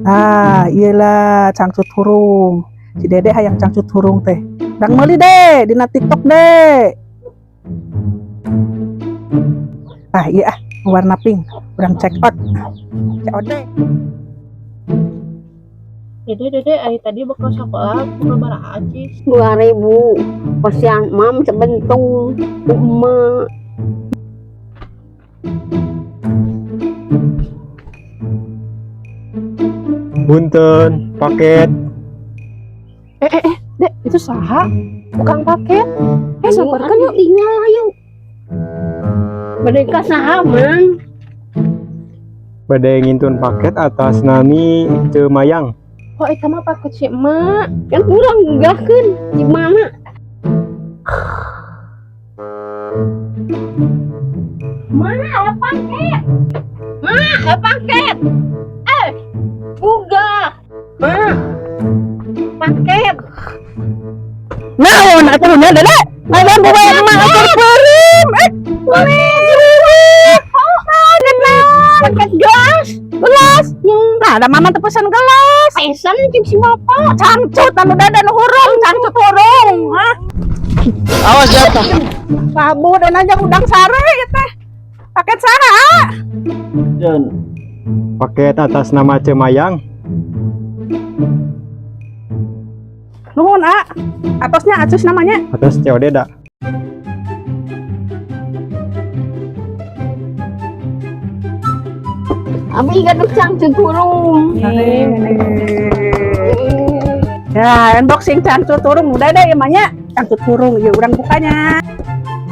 Ah, iyalah cangcut hurung. Si Dede hayang cangcut hurung teh. Urang meuli deh dina TikTok deh. Ah, iya ah, warna pink. Urang check out. COD. Dede, Dede, ari tadi bekal sekolah bekal baraha, Cis? 2000. Pasian mam sebentung ku emak. Punten, paket. Eh, eh, eh, Dek, itu saha? Tukang paket. Eh, samperkeun yuk. Tinggal ayo. Bade ka saha, Mang? Bade ngintun paket atas nami Ceu Mayang. Oh, eta mah paket si emak. Kan kurang gugahkeun di mana? Mana ada paket? Mana ada paket? Eh, gugah. Ma, paket. Naon atuh nya, Dede? Naon bawa emak atur peureum? Eh, boleh. Naon? Paket gelas. Gelas. Nah, ada mama teu pesen gelas. Pesan jeung si bapak. Cangcut anu Dede nu hurung, cangcut hurung. Hah? Awas jatuh. Pabu dan aja udang sare ieu teh. Paket saha? Paket atas nama Ceu Mayang. Nuhun, A. Atosnya Acus namanya. Atas COD dah. Abi gaduh cangcut hurung. Ya, unboxing cangcut hurung udah deh emangnya. Cangcut hurung, ya urang bukanya.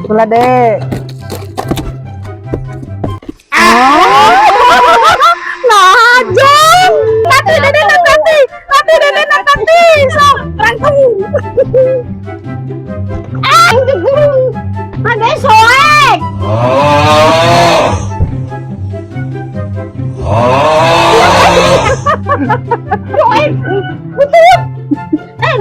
Itulah deh. Ah, najong. Nanti dede nanti. Nanti dede nanti. Sok, rangkum. Ah, cangcut hurung. Ada soek. Soek. Betul. Eh,